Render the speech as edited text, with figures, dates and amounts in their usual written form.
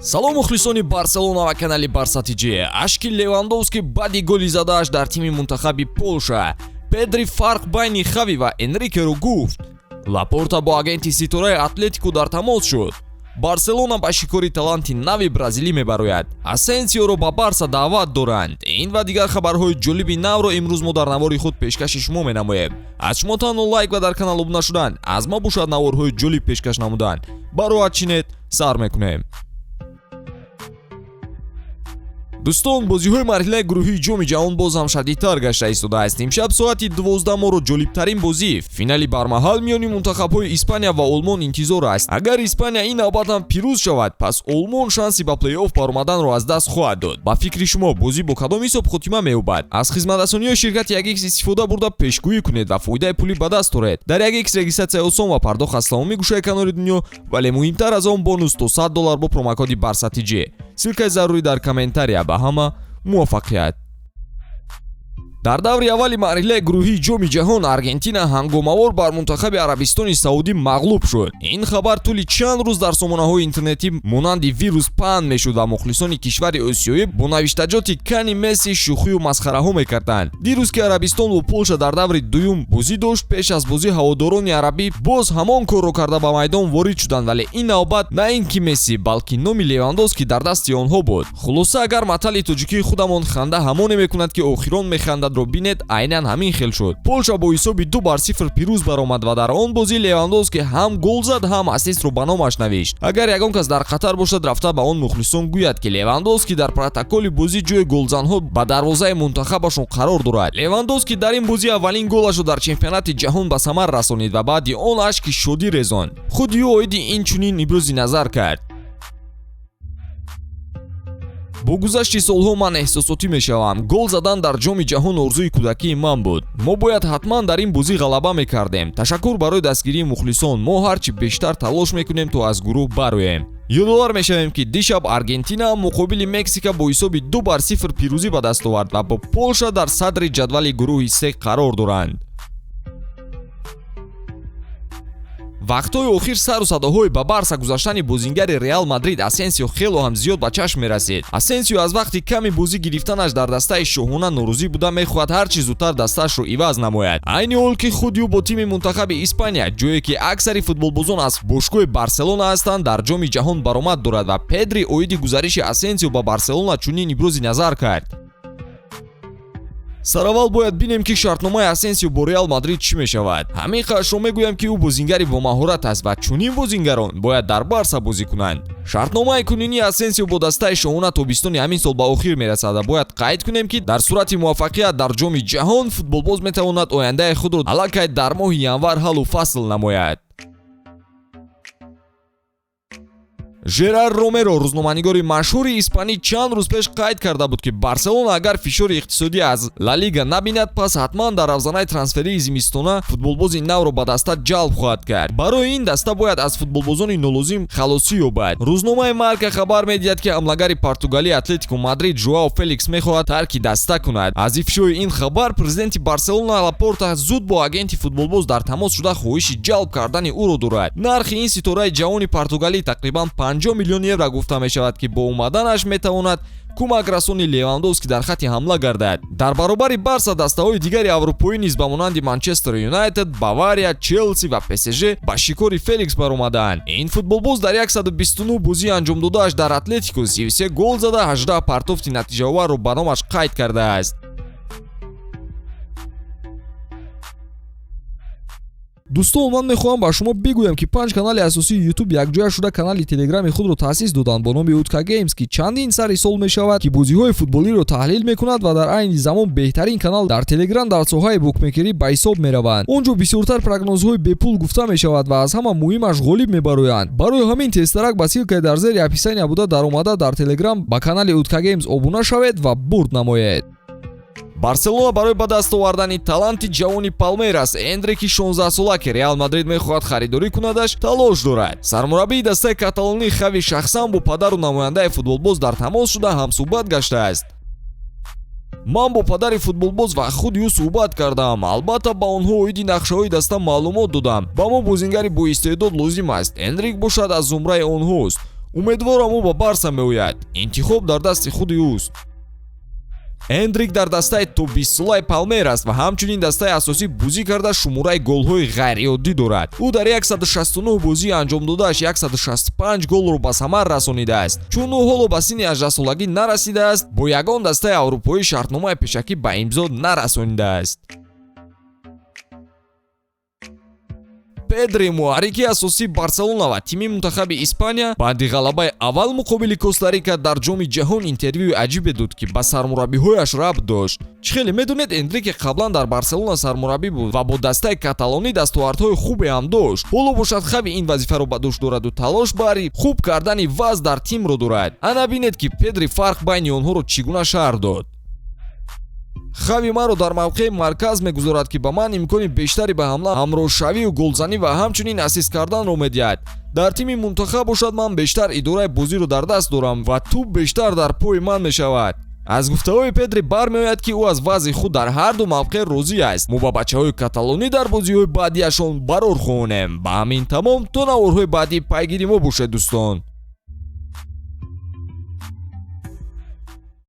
Салом, мухлисони Барселона ва канали Барса ТЖ. Ашки Левандовски баъди голи задааш дар тими мунтахаби Полша. Педри фарқ байни Хави ва Энрикеро гуфт. Лапорта бо агенти ситораи Атлетико дар тамос шуд. Барселона ба шикори таланти нави бразилӣ мебарояд. Асенсиоро ба Барса даъват доранд. Ин ва дигар хабарҳои ҷолиби навро имрӯз мо дар навори худ пешкаши шумо менамоем. Аз шумо танҳо лайк ва дар канал обуна шудан, аз мо бошад наворҳои ҷолиб пешкаш намудан. Бароат чинед, сар мекунем. Дӯстон, бозиҳои марҳилаи гурӯҳии Ҷоми ҷаҳон боз ҳам шадидтар гашта истодааст. Имшаб соати 12 моро ҷолибтарин бозӣ, финали бармаҳал миёни мунтахабҳои Испания ва Олмон интизор аст. Агар Испания ин навбат ҳам пирӯз шавад, пас Олмон шанси ба плей-офф баромаданро аз даст хоҳад дод. Ба фикри шумо, бозӣ бо кадом ҳисоб хотима меёбад? Аз хизматрасониҳои ширкати 1X истифода бурда, пешгӯӣ кунед ва фоидаи пулӣ ба даст оред. Дар 1X регистратсия осон ва пардохт аз тамоми гӯшаи канори дунё, вале муҳимтар аз он, бонус то $100 бо промокоди Барса ТЖ. Ссылкаи зарурӣ дар комментария. Ба ҳама муваффақият. Дар даври аввали марҳилаи гурӯҳии Ҷоми ҷаҳон Аргентина ҳангомавор бар мунтахаби Арабистони Саудӣ мағлуб шуд. Ин хабар тӯли чанд рӯз дар сомонаҳои интернетӣ монанди вирус паҳн мешуд ва мухлисони кишвари осиёӣ бо навиштаҷоти кани Месси шӯхию масхараҳо мекарданд. Дирӯз, ки Арабистон бо Полша дар даври дуюм бозӣ дошт, пеш аз бозӣ ҳаводорони арабӣ боз ҳамон корро карда, ба майдон ворид шуданд, вале ин навбат на ин ки Месси, балки номи Левандовски дар дасти онҳо буд. Хулоса, агар матали тоҷикии худамон «ханда ҳамоне мекунад, ки охирон механдад» ро бинед, айнан ҳамин хел шуд. Полша бо ҳисоби 2-0 пирӯз баромад ва дар он бозӣ Левандовски ҳам гол зад, ҳам ассистро ба номаш навишт. Агар ягон кас дар Қатар бошад, рафта ба он мухлисон гӯяд, ки Левандовски дар протоколи бозӣ ҷои голзанҳо ба дарвозаи мунтахабашон қарор дорад. Левандовски дар ин бозӣ аввалин голашро дар чемпионати ҷаҳон ба самар расонид ва баъди он ашки шодӣ резонд. Худи ӯ оиди ин чунин ибрози назар кард: «Бо гузашти солҳо ман эҳсосотӣ мешавам. Гол задан дар Ҷоми ҷаҳон орзуи кӯдакии ман буд. Мо бояд ҳатман дар ин бозӣ ғалаба мекардем. Ташаккур барои дастгирии мухлисон. Мо ҳарчи бештар талош мекунем, то аз гурӯҳ бароем». Ёдовар мешавем, ки дишаб Аргентина муқобили Мексика бо ҳисоби 2-0 пирӯзӣ ба даст овард ва бо Полша дар садри ҷадвали гурӯҳи се қарор доранд. Вақтҳои охир сару садоҳои ба Барса гузаштани бозингари Реал Мадрид Асенсио хело ҳам зиёд ба чашм мерасид. Асенсио аз вақти ками бозӣ гирифтанаш дар дастаи шоҳона норозӣ буда, мехоҳад ҳарчи зудтар дастаашро иваз намояд. Айни ҳол ки худи ӯ бо тими мунтахаби Испания, ҷое ки аксари футболбозон аз бошгоҳи Барселона ҳастанд, дар Ҷоми ҷаҳон баромад дорад ва Педри оиди гузариши Асенсио ба Барселона чунин ибрози назар кард: «Сараввал бояд бинем, ки шартномаи Асенсио бо Реал Мадрид чӣ мешавад. Ҳамин қашро мегӯям, ки ӯ бозингари бомаҳорат аст ва чунин бозингарон бояд дар Барса бозӣ кунанд». Шартномаи кунунии Асенсио бо дастаи шоҳона тобистони ҳамин сол ба охир мерасад ва бояд қайд кунем, ки дар сурати муваффақият дар Ҷоми ҷаҳон футболбоз метавонад ояндаи худро аллакай дар моҳи январ ҳаллу фасл намояд. Жерар Ромеро, рӯзноманигори машҳури испанӣ, чанд рӯз пеш қайд карда буд, ки Барселона агар фишори иқтисодӣ аз Ла Лига набинад, пас ҳатман дар равзанаи трансферии зимистона футболбози навро ба даста ҷалб хоҳад кард. Барои ин даста бояд аз футболбозони нолозим халосӣ ёбад. Рӯзномаи Марка хабар медиҳад, ки ҳамлагари португалии Атлетико Мадрид Жоао Феликс мехоҳад тарки даста кунад. Аз ифшои ин хабар президенти Барселона Лапорта зуд бо агенти футболбоз дар тамос шуда, хоҳиши ҷалб кардани ӯро дорад. Нархи ин ситораи ҷавони португалӣ тақрибан 50 миллион евро гуфта мешавад, ки бо омаданаш метавонад кӯмакрасони Левандовски дар хатти ҳамла гардад. Дар баробари Барса дастаҳои дигари аврупоӣ низ ба монанди Манчестер Юнайтед, Бавария, Челси ва ПСЖ ба шикори Феликс баромадаанд. Ин футболбоз дар 129 бозӣ анҷомдодааш дар Атлетико 33 гол зада, 18 партофти натиҷаоварро ба номаш қайд кардааст. Дӯстон, ман мехоҳам ба шумо бигӯям, ки панҷ канали асосии Ютуб якҷоя шуда канали Телеграми худро таъсис доданд бо номи Утка Геймс, ки чандин сари сол мешавад, ки бозиҳои футболиро таҳлил мекунад ва дар айни замон беҳтарин канал дар Телеграм дар соҳаи букмекерӣ ба ҳисоб мераванд. Он ҷо бисёртар прогнозҳои бепул гуфта мешавад ва аз ҳама муҳимаш, ғолиб мебароянд. Барои ҳамин тезтарак ба ссылкаи дар зери описания буда даромада, дар Телеграм ба канали Утка Геймс обуна шавед ва бурд намоед. Барселона барои ба даст овардани таланти ҷавони Палмейрас Эндрики 16-сола, ки Реал Мадрид мехоҳад харидорӣ кунадаш, талош дорад. Сармураббии дастаи каталонӣ Хави шахсан бо падару намояндаи футболбоз дар тамос шуда, ҳамсӯҳбат гаштааст. «Ман бо падари футболбоз ва худи ӯ суҳбат кардам. Албатта, ба онҳо оиди нақшаҳои даста маълумот додам. Ба мо бозингари боистеъдод лозим аст. Эндрик бошад, аз зумраи онҳост. Умедворам, ӯ ба Барса меояд. Интихоб дар дасти худи ӯст. Эндрик дар дастаи то 20-солаи Палмейрас ва ҳамчунин дастаи асосӣ бозӣ карда, шумораи голҳои ғайриоддӣ дорад. Ӯ дар 169 бозии анҷомдодааш 165 голро ба самар расонидааст. Чун ӯ ҳоло ба синни 18-солагӣ нарасидааст, бо ягон дастаи аврупоӣ шартномаи пешакӣ ба имзо нарасонидааст. Педри, муҳаррики асосии Барселона ва тими мунтахаби Испания, баъди ғалабаи аввал муқобили Коста-Рика дар Ҷоми ҷаҳон интервюи аҷибе дод, ки ба сармураббиҳояш рабт дошт. Чӣ хеле медонед, Энрике қаблан дар Барселона сармураббӣ буд ва бо дастаи каталонӣ дастовардҳои хубе ҳам дошт. Ҳоло бошад, Хави ин вазифаро ба дӯш дораду талош бари хуб кардани вазъ дар тимро дорад. Ана бинед, ки Педри фарқ байни онҳоро чӣ гуна шарҳ дод. Хави маро дар мавқеи марказ мегузорад, ки ба ман имкони бештари ба ҳамла ҳамроҳшавию голзанӣ ва ҳамчунин ассист карданро медиҳад. Дар тими мунтахаб бошад, ман бештар идораи бозиро дар даст дорам ва тӯб бештар дар пои ман мешавад. Аз гуфтаҳои Педри бармеояд, ки ӯ аз вазъи худ дар ҳарду мавқеъ розӣ аст. Мо ба бачаҳои каталонӣ дар бозиҳои баъдиашон барор хоҳонем. Ба ҳамин тамом. То наворҳои баъдӣ пайгири мо бошед, дӯстон.